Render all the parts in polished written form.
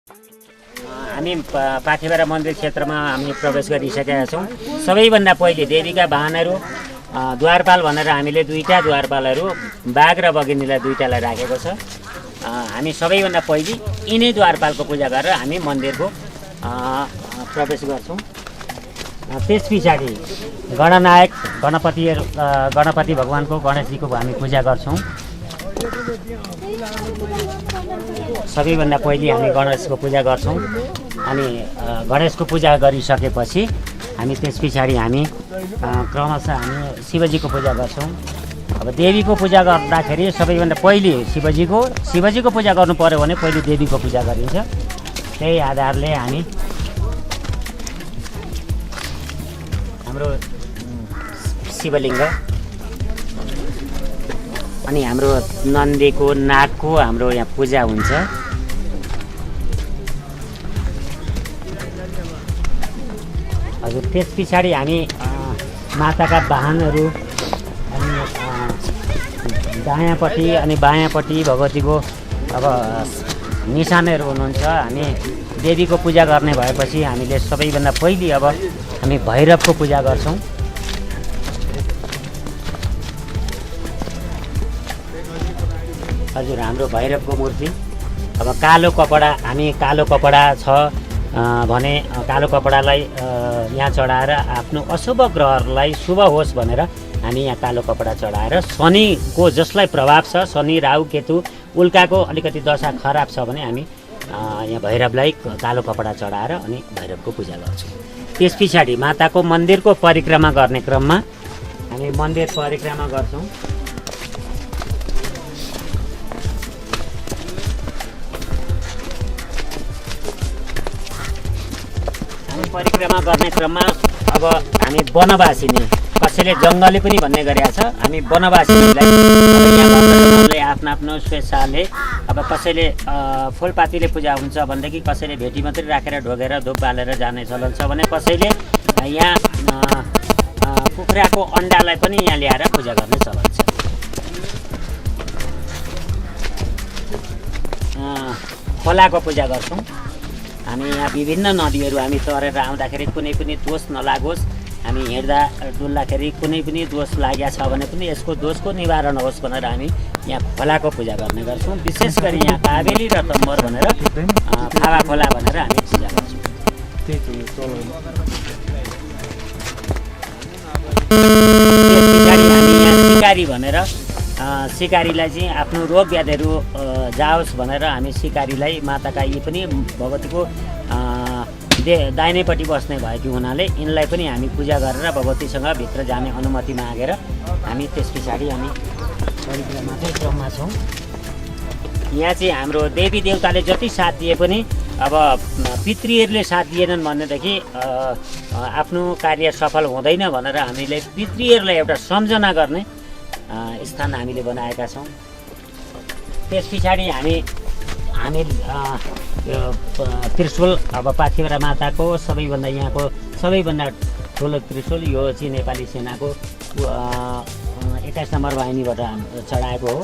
हामी पाथिभरा मन्दिर क्षेत्रमा हामी प्रवेश गरिसकेका छौँ। सबैभन्दा पहिले देवीका वाहनहरू द्वारपाल भनेर हामीले दुईटा द्वारपालहरू बाघ र बगिनीलाई दुईटालाई राखेको छ। हामी सबैभन्दा पहिले यिनै द्वारपालको पूजा गरेर हामी मन्दिरको प्रवेश गर्छौँ। त्यस पछाडि गणनायक गणपति भगवानको गणेशजीको हामी पूजा गर्छौँ। सबैभन्दा पहिले हामी गणेशको पूजा गर्छौँ। अनि गणेशको पूजा गरिसकेपछि हामी त्यस पछाडि हामी क्रमशः हामी शिवजीको पूजा गर्छौँ। अब देवीको पूजा गर्दाखेरि सबैभन्दा पहिले शिवजीको पूजा गर्नु पर्यो भने पहिले देवीको पूजा गरिन्छ। त्यही आधारले हामी हाम्रो शिवलिङ्ग अनि हाम्रो नन्दीको नागको हाम्रो यहाँ पूजा हुन्छ। हजुर त्यस पछाडि हामी माताका वाहनहरू अनि दायाँपट्टि अनि बायाँपट्टि भगवतीको अब निशानहरू हुनुहुन्छ। हामी देवीको पूजा गर्ने भएपछि हामीले सबैभन्दा पहिले अब हामी भैरवको पूजा गर्छौँ। हजुर हाम्रो भैरवको मूर्ति अब कालो कपडा छ भने कालो कपडालाई यहाँ चढाएर आफ्नो अशुभ ग्रहहरूलाई शुभ होस् भनेर हामी यहाँ कालो कपडा चढाएर शनिको जसलाई प्रभाव छ शनि राहु केतु उल्काको अलिकति दशा खराब छ भने हामी यहाँ भैरवलाई कालो कपडा चढाएर अनि भैरवको पूजा गर्छौँ। त्यस पछाडि माताको मन्दिरको परिक्रमा गर्ने क्रममा हामी मन्दिर परिक्रमा गर्छौँ। परिक्रमा गर्ने क्रममा अब हामी वनवासिनी कसैले जङ्गली पनि भन्ने गरेका छ। हामी वनवासीलाई आफ्नो आफ्नो स्वेच्छाले अब कसैले फुलपातीले पूजा हुन्छ भनेदेखि कसैले भेटी मात्रै राखेर ढोगेर धुप बालेर जाने चलन छ भने कसैले यहाँ कुखुराको अन्डालाई पनि यहाँ ल्याएर पूजा गर्ने चलन छ। खोलाको पूजा गर्छौँ। हामी यहाँ विभिन्न नदीहरू हामी तरेर आउँदाखेरि कुनै पनि दोष नलागोस्, हामी हिँड्दा डुल्दाखेरि कुनै पनि दोष लागेको छ भने पनि यसको दोषको निवारण होस् भनेर हामी यहाँ खोलाको पूजा गर्ने गर्छौँ। विशेष गरी यहाँ काबेली र तम्बर भनेर फावा खोला भनेर हामी पूजा गर्छौँ। त्यस पछाडि हामी यहाँ सिकारी भनेर सिकारीलाई चाहिँ आफ्नो रोग व्याधिहरू जाओस् भनेर हामी सिकारीलाई माताका यी पनि भगवतीको दाहिनेपट्टि बस्ने भएको हुनाले यिनलाई पनि हामी पूजा गरेर भगवतीसँग भित्र जाने अनुमति मागेर हामी त्यस पछाडि हामी परिक्रमाकै क्रममा छौँ। यहाँ चाहिँ हाम्रो देवी देवताले जति साथ दिए पनि अब पितृहरूले साथ दिएनन् भनेदेखि आफ्नो कार्य सफल हुँदैन भनेर हामीले पितृहरूलाई एउटा सम्झना गर्ने स्थान हामीले बनाएका छौँ। त्यस पछाडि हामी त्रिशूल अब पाथिभरा माताको सबैभन्दा यहाँको सबैभन्दा ठुलो त्रिशूल यो चाहिँ नेपाली सेनाको 21 नम्बर वाहिनीबाट चढाएको हो।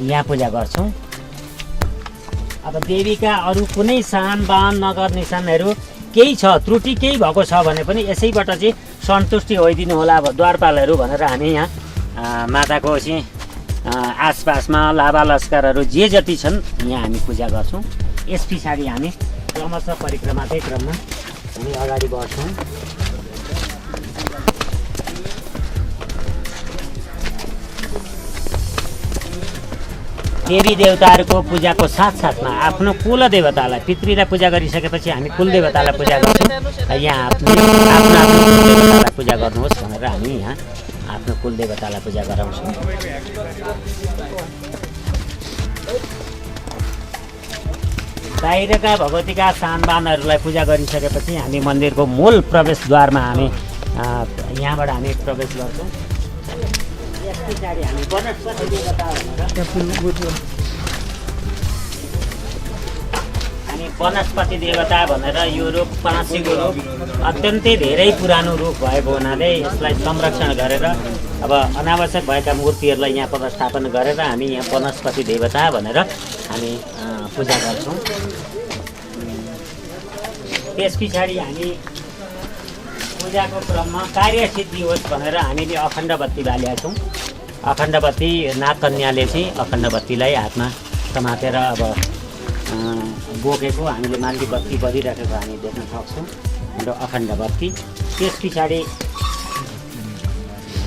यहाँ पूजा गर्छौँ। अब देवीका अरू कुनै सान बान नगर निशानहरू केही छ त्रुटि केही भएको छ भने पनि यसैबाट चाहिँ सन्तुष्टि होइदिनु होला द्वारपालहरू भनेर हामी यहाँ माताको चाहिँ आसपासमा लाभा लस्करहरू जे जति छन् यहाँ हामी पूजा गर्छौँ। यस पछाडि हामी क्रमशः परिक्रमाकै क्रममा हामी अगाडि बढ्छौँ। देवी देवताहरूको पूजाको साथसाथमा आफ्नो कुल देवतालाई पितृलाई पूजा गरिसकेपछि हामी कुल देवतालाई पूजा गर्छौँ। यहाँ आफ्नो देवतालाई पूजा गर्नुहोस् भनेर हामी यहाँ आफ्नो कुल देवतालाई पूजा गराउँछौँ। बाहिरका भगवतीका सानबानहरूलाई पूजा गरिसकेपछि हामी मन्दिरको मूल प्रवेशद्वारमा हामी यहाँबाट हामी प्रवेश गर्छौँ। यस पछाडि हामी वनस्पति देवता भनेर यो रुख पाँचीको रुख अत्यन्तै धेरै पुरानो रुख भएको हुनाले यसलाई संरक्षण गरेर अब अनावश्यक भएका मूर्तिहरूलाई यहाँ प्रतिस्थापन गरेर हामी यहाँ वनस्पति देवता भनेर हामी पूजा गर्छौँ। त्यस पछाडि हामी पूजाको क्रममा कार्यसिद्धि होस् भनेर हामीले अखण्ड बत्ती बालेका छौँ। अखण्ड बत्ती नागकन्याले चाहिँ अखण्ड बत्तीलाई हातमा समातेर अब बोकेको हामीले मालती बत्ती बलिराखेको हामी देख्न सक्छौँ, हाम्रो अखण्ड बत्ती। त्यस पछाडि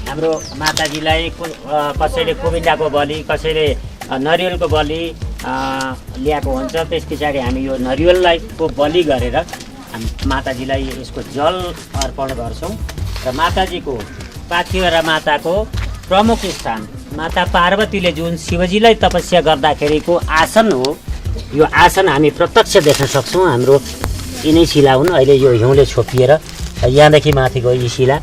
हाम्रो माताजीलाई कसैले कुबिन्डाको बलि, कसैले नरिवलको बलि ल्याएको हुन्छ। त्यस पछाडि हामी यो नरिवललाई बलि गरेर हामी माताजीलाई यसको जल अर्पण गर्छौँ। र माताजीको पाथिभरा माताको प्रमुख स्थान माता पार्वतीले जुन शिवजीलाई तपस्या गर्दाखेरिको आसन हो, यो आसन हामी प्रत्यक्ष देख्न सक्छौँ। हाम्रो यिनै शिला हुन्, अहिले यो हिउँले छोपिएर यहाँदेखि माथिको यी शिला,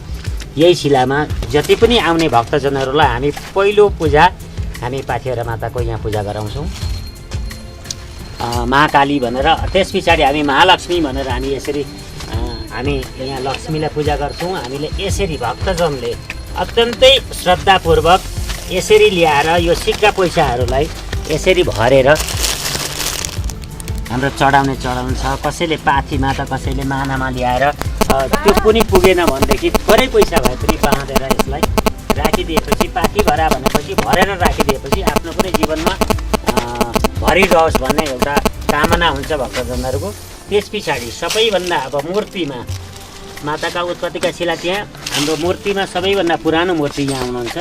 यही शिलामा जति पनि आउने भक्तजनहरूलाई हामी पहिलो पूजा हामी पाथिभरा माताको यहाँ पूजा गराउँछौँ महाकाली भनेर। त्यस पछाडि हामी महालक्ष्मी भनेर हामी यसरी हामी यहाँ लक्ष्मीलाई पूजा गर्छौँ। हामीले यसरी भक्तजनले अत्यन्तै श्रद्धापूर्वक यसरी ल्याएर यो सिक्का पैसाहरूलाई यसरी भरेर हाम्रो चढाउने चढाउनु छ। कसैले पाथीमा त कसैले मानामा ल्याएर त्यो पनि पुगेन भनेदेखि थोरै पैसा भए पनि बाँधेर यसलाई राखिदिएपछि पाथी भरा भनेपछि भरेर राखिदिएपछि आफ्नो पनि जीवनमा भरिरहोस् भन्ने एउटा कामना हुन्छ भक्तजनहरूको। त्यस पछाडि सबैभन्दा अब मूर्तिमा माताका उत्पत्तिका शिला त्यहाँ, हाम्रो मूर्तिमा सबैभन्दा पुरानो मूर्ति यहाँ हुनुहुन्छ।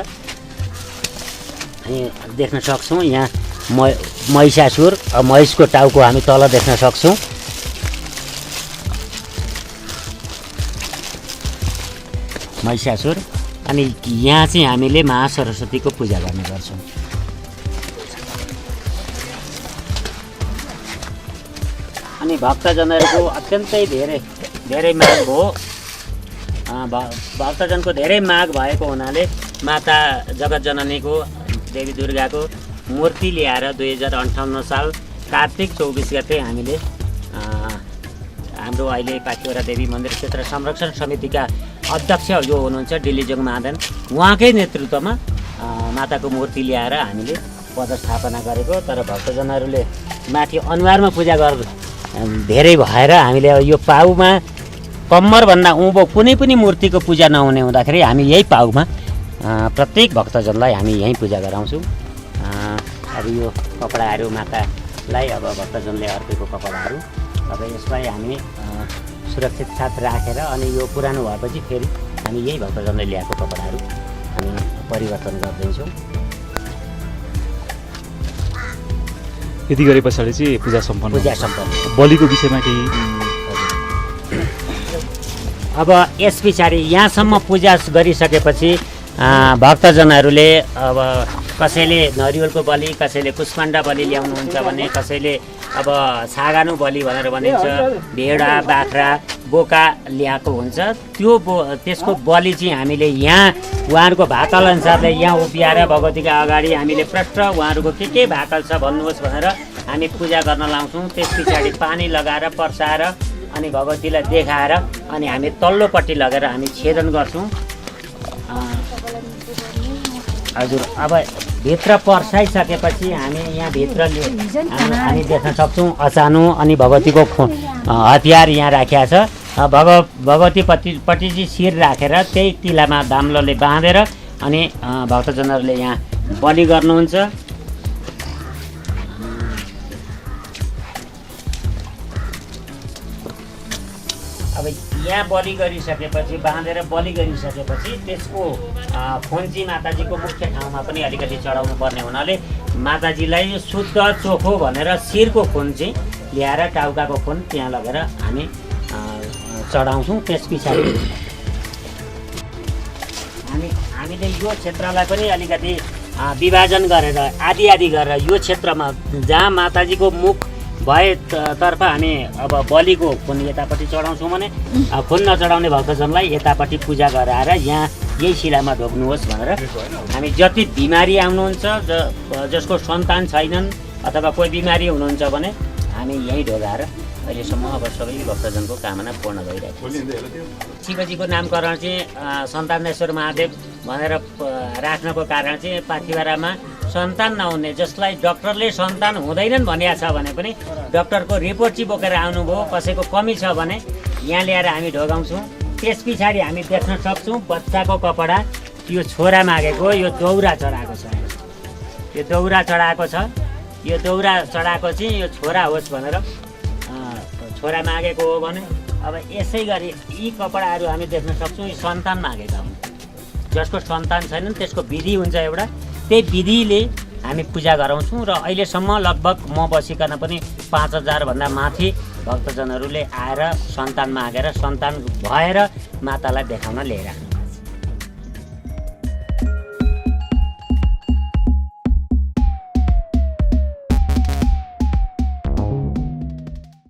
हामी देख्न सक्छौँ यहाँ महिषासुर, महिषको टाउको हामी तल देख्न सक्छौँ। महिषासुर। अनि यहाँ चाहिँ हामीले महासरस्वतीको पूजा गर्ने गर्छौँ। अनि भक्तजनहरूको अत्यन्तै धेरै माग भयो। भक्तजनको धेरै माग भएको हुनाले माता जगतजननीको देवी दुर्गाको मूर्ति ल्याएर 2058 साल कार्तिक 24 गते हामीले हाम्रो अहिले पाथिभरा देवी मन्दिर क्षेत्र संरक्षण समितिका अध्यक्ष जो हुनुहुन्छ डिल्लीजोङ महादेन, उहाँकै नेतृत्वमा माताको मूर्ति ल्याएर हामीले पदस्थापना गरेको। तर भक्तजनहरूले माथि अनुहारमा पूजा धेरै भएर हामीले यो पाउमा कम्मरभन्दा उँभो कुनै पनि मूर्तिको पूजा नहुने हुँदाखेरि हामी यही पाउमा प्रत्येक भक्तजनलाई हामी यहीँ पूजा गराउँछौँ। अब यो कपडाहरू मातालाई अब भक्तजनले अर्पेको कपडाहरू अब यसलाई हामी सुरक्षित साथ राखेर अनि यो पुरानो भएपछि फेरि हामी यही भक्तजनले ल्याएको कपडाहरू हामी परिवर्तन गरिदिन्छौँ। यति गरे पछाडि चाहिँ पूजा सम्पन्न। बलिको विषयमा केही अब यस पछाडि यहाँसम्म पूजा गरिसकेपछि भक्तजनहरूले अब कसैले नरिवलको बलि, कसैले कुष्माण्डा बलि ल्याउनुहुन्छ भने, कसैले अब छागानु बलि भनेर भनिन्छ, भेडा बाख्रा बोका ल्याएको हुन्छ। त्यसको बलि चाहिँ हामीले यहाँ उहाँहरूको भाकल अनुसारले यहाँ उभिएर भगवतीका अगाडि हामीले प्रष्ट उहाँहरूको के भाकल छ भन्नुहोस् भनेर हामी पूजा गर्न लाउँछौँ। त्यस पछाडि पानी लगाएर पर्साएर अनि भगवतीलाई देखाएर अनि हामी तल्लोपट्टि लगेर हामी छेदन गर्छौँ। हजुर, अब भित्र पर्साइसकेपछि हामी यहाँ भित्र हामी देख्न सक्छौँ अचानो अनि भगवतीको हतियार यहाँ राखिया छ। भगवतीपट्टि चाहिँ शिर राखेर त्यही तिलामा दाम्लोले बाँधेर अनि भक्तजनहरूले यहाँ बलि गर्नुहुन्छ। अब यहाँ बलि गरिसकेपछि बाँधेर बलि गरिसकेपछि त्यसको खुन्ची माताजीको मुख्य ठाउँमा पनि अलिकति चढाउनु पर्ने हुनाले माताजीलाई शुद्ध चोखो भनेर शिरको खुन चाहिँ ल्याएर टाउकाको खुन त्यहाँ लगेर हामी चढाउँछौँ। त्यस पछाडि हामीले यो क्षेत्रलाई पनि अलिकति विभाजन गरेर आदि गरेर यो क्षेत्रमा जहाँ माताजीको मुख भएतर्फ हामी अब बलिको खुन यतापट्टि चढाउँछौँ भने खुन नचढाउने भक्तजनलाई यतापट्टि पूजा गराएर यहाँ यही शिलामा ढोक्नुहोस् भनेर हामी जति बिमारी आउनुहुन्छ जसको सन्तान छैनन् अथवा कोही बिमारी हुनुहुन्छ भने हामी यहीँ ढोगाएर अहिलेसम्म अब सबै भक्तजनको कामना पूर्ण भइरहेको छ। शिवजीको नामकरण चाहिँ सन्तानेश्वर महादेव भनेर राख्नको कारण चाहिँ पाथिभरामा सन्तान नहुने जसलाई डक्टरले सन्तान हुँदैनन् भनिएको छ भने पनि डक्टरको रिपोर्ट चाहिँ बोकेर आउनुभयो, कसैको कमी छ भने यहाँ ल्याएर हामी ढोगाउँछौँ। त्यस पछाडि हामी देख्न सक्छौँ बच्चाको कपडा, यो छोरा मागेको, यो दौरा चढाएको छ। यो दौरा चढाएको छ, यो दौरा चढाएको चाहिँ यो छोरा होस् भनेर छोरा मागेको हो भने। अब यसै गरी यी कपडाहरू हामी देख्न सक्छौँ, यी सन्तान मागेका हुन्। जसको सन्तान छैन त्यसको विधि हुन्छ एउटा, त्यही विधिले हामी पूजा गराउँछौँ। र अहिलेसम्म लगभग म बसिकन पनि 5000 भन्दा माथि भक्तजनहरूले आएर सन्तान मागेर सन्तान भएर मातालाई देखाउन ल्याइराख्नु।